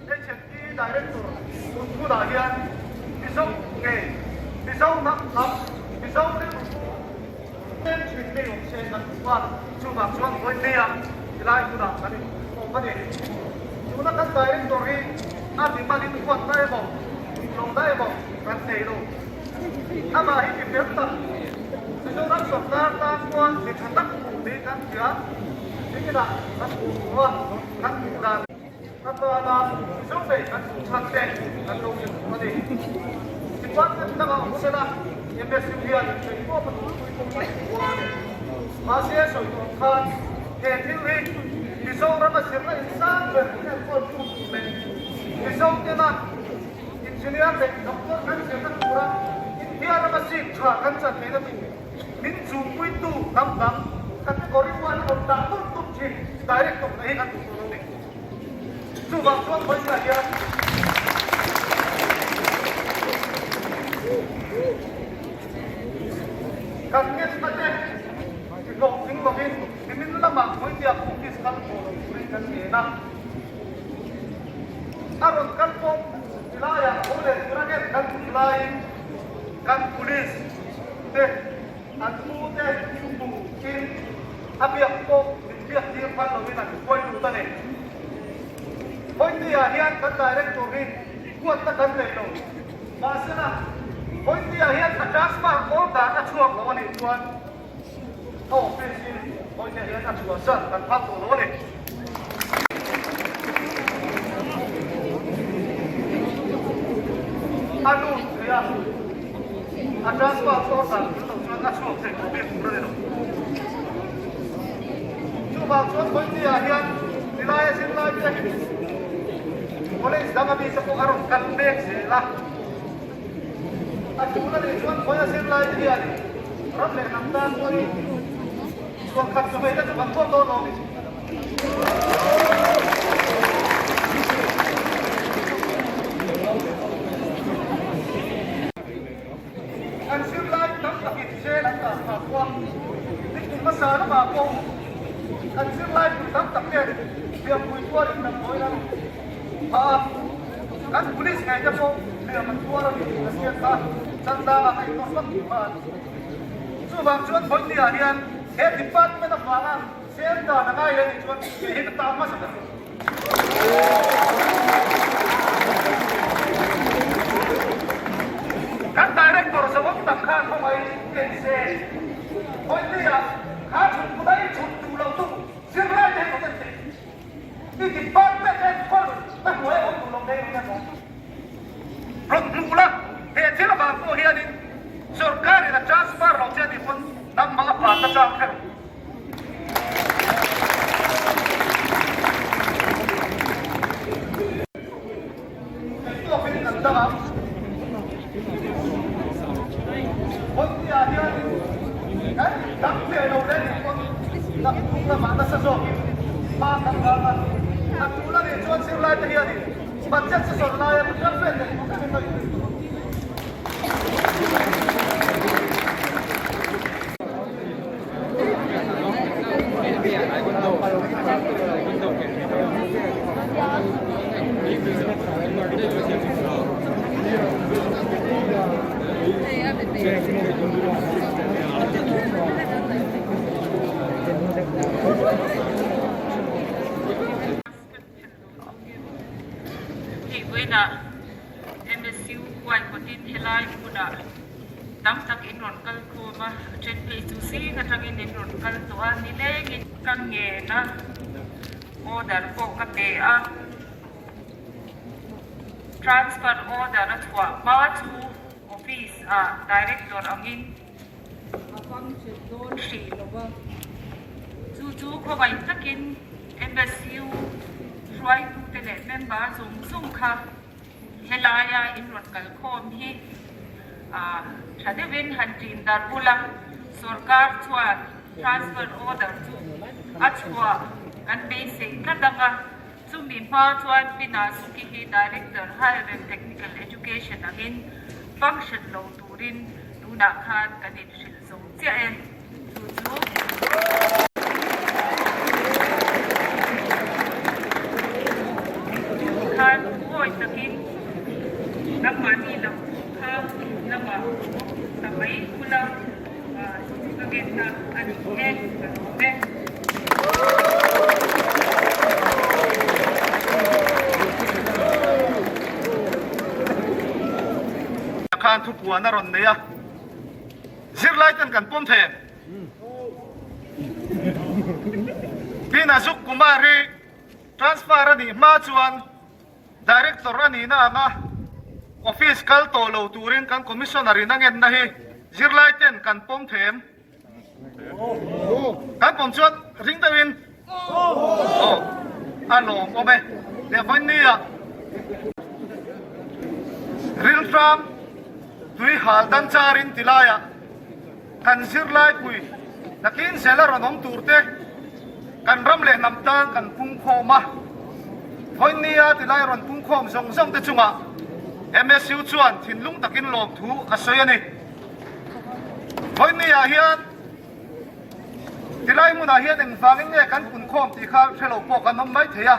HNT Director tun hunah hian Mizo ngei, Mizo hnam hnam, Mizo rilru nen thin ngei awm se kan duh a, chuvang chuan vawinia tilai hunah kan inkhawm a ni. Tuna kan Director hi a mimalin huatna emaw, duhlohna emaw kan nei lo. Amah hi mi fel tak, Mizoram sawrkar tan chuan mi tha tak ni kan hria, nikinah kan hmuh duh a, kan hmuh dan. Ka tana Mizo nei kan hmuh chhan te kan lo hrilh duh a ni. Department dangah awm sela MSU hian inchei pawh ka tulpui pawh kan hmu a ni. Mahse sawi tur khan he thil hi Mizorama zirna insang ber enkawl tu tur leh Mizo tena Engineer leh Doctor kan zirna tura India rama seat tha kan chan theihna tur min chumpuitu hnam dang category one rawn dah tum tum thin Director na hi kan duh tur a ni. Chuvang chuan vawiinah hian kan ngenna te ti hlawhtling lovin nimin lamah vawinia office kal tawh lo turin kan ngen a. A rawn kal pawh tilaiah haw leh tura ngen kan tum laiin kan police te an pu te hmuhin a biak pawh min biak tir phal lovin an hruai lut a ni. Vawinia hian kan director hi huatna kan nei lo. Mahsela, Vawinia hian a transfer kawl dan a chhuak lo a nih chuan a office in Vawinia hian a chhuahsan kan phal tawh lo a ni. A lut thei a, a transfer kawl dan thil lo chuan a chhuak thei tawh bik tur a ni lo. Chuvang chuan Vawinia hian tilaia zirlai te College dang ami te pawh a rawn kal mek zel a. A tul a nih chuan Vawia zirlai te hian ram leh hnam tan pawhin chhuan khat chawhmeh te chu kan thawn dawn lo a ni. An zirlai tam takin jail an dah phah pawh a, nikum hmasa lamah pawh an zirlai pui tam tak ten hliampui tuarin damdawiin an awm phah a, kan police ngei te pawh hliam an tuar a ni tih ka hriat kha chandangah a inawm vak tih kha a ni. Chuvang chuan Vawinia hian he department avanga sel dan a ngai leh nih chuan kei hi ka tan hmasa ber. Kan director zawng tak khan khawngaih en se, Vawinia kha chhun kudai chhun duh lo tu zirlai te hi rawn en teh. I department enkawl na hnuai a awm duh lo nei rawn en rawh. Rawn hmuh la, he thil avang pawh hianin sorkarin a transfer lo che a nih pawn nangmah a pan na chang kher. dang ang. Vawinia hianin kan dang ve lo leh nih pawn naktuk lamah nasa zawkin hma kan lak a. A tul a nih chuan zirlaite hianin budget session laia ram vel leh tur thlengin a inrin tawh ang. Hei vawiinah MSU huaihawtin helai hmunah tam tak in rawn kal khawm a, a then phei chu zing atangin in rawn kal tawh a, nilengin ka ngen a, order pawh ka pe a, transfer order a chhuah hma chu office ah director angin a function dawn hrih lo va, chu chu khawngaih takin MSU hruaitute leh member zawng zawng kha helaia in rawn kalkhawm hi tha deuhin han ṭin darh ula, sorkar chuan transfer order chu a chhuah kan beisei tlat ang a, chumi hma chuan Pina Suki hi Director Higher and Technical Education angin function lo turin tunah khan kan inhrilh zo chiah e, chu chu. Khan thuawi takin nangmahni lam kha lamah ta mai ula ka ngenna a ni e, ka lawm e. Khan thupuan a rawn nei a, zirlai ten kan pawm thei em? Tin Ashok Kumar hi transfer a nih hma chuan Director a nihna anga office kal tawh lo turin kan Commissioner in a ngenna hi zirlai ten kan pawm thei em? Kan pawm chuan ring deuhin aw a lawm awm e. Leh vawinia riltram tui hal dan charin ti laiah kan zirlai pui nakin zel a rawn awm tur te kan ram leh hnam tan kan pungkhawm a. Vawinia ti lai rawn pungkhawm zawng zawng te chungah MSU chuan thinlung takin lawmthu a sawi a ni. Vawinia hian tilai hmunah hian engvangin nge kan punkhawm tih kha hre lo pawh kan awm mai thei a,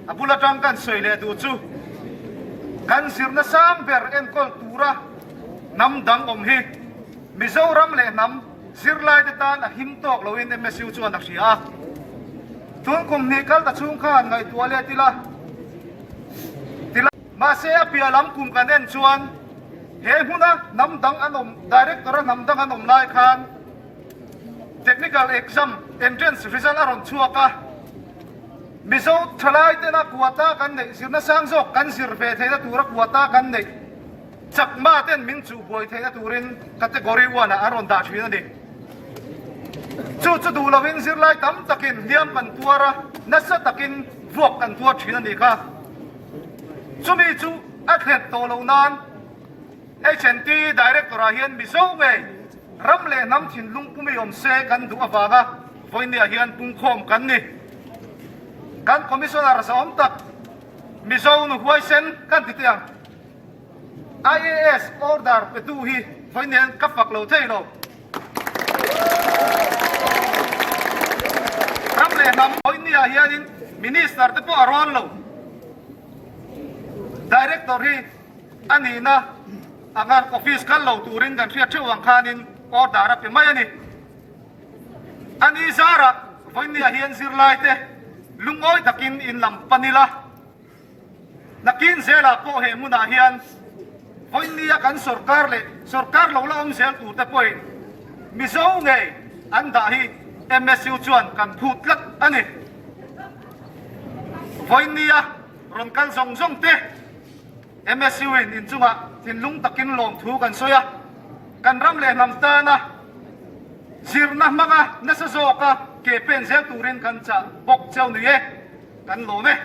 a bul atang kan sawi leh duh chu kan zirna sang ber enkawl tura hnam dang awm hi Mizoram leh hnam zirlaite tan a him tawk loin MSU chuan a hria a. Tun kum hnih kal ta chhung khan ngaihtuah let ila tilai. Mahse a piah lam kum kan en chuan he hmuna hnam dang an awm, director a hnam dang an awm lai khan technical exam entrance result a rawn chhuak a, Mizo thalai tena quota kan neih zirna sang zawk kan zir ve theihna tura quota kan neih chakma ten min chuh buai theihna turin category one ah an rawn dah thin a ni. Chu chu duh lovin zirlai tam takin hliam kan tuar a, nasa takin vuak kan tuar thin a ni kha. Chumi chu a thlen tawh loh nan HNT Director ah hian Mizo ngei ram leh hnam thinlung pumi awm se kan duh avanga vawinia hian pungkhawm kan ni. Kan Commissioner zahawm tak Mizo nu huaisen kan ti teh ang. IAS order petu hi vawinia hian ka fak lo thei lo. Ram leh hnam vawinia hianin Minister te pawh a rawn lo. Director hi a nihna anga office kal lo turin kan hriat theuh ang khanin order a pe mai a ni. A ni zarah vawinia hian zirlaite lungawi takin in lam pan ila, nakin zelah pawh he hmunah hian vawinia kan sorkar leh sorkar lo la awm zel turte pawhin Mizo ngei an dah hi MSU chuan kan phut tlat a ni. Vawinia rawn kal zawng zawng te MSU in inchungah thinlung takin lawmthu kan sawi a, kan ram leh hnam tana zirna hmanga nasa zawka ke pen zel turin kan chah bawk cheu ni e, kan lawm e.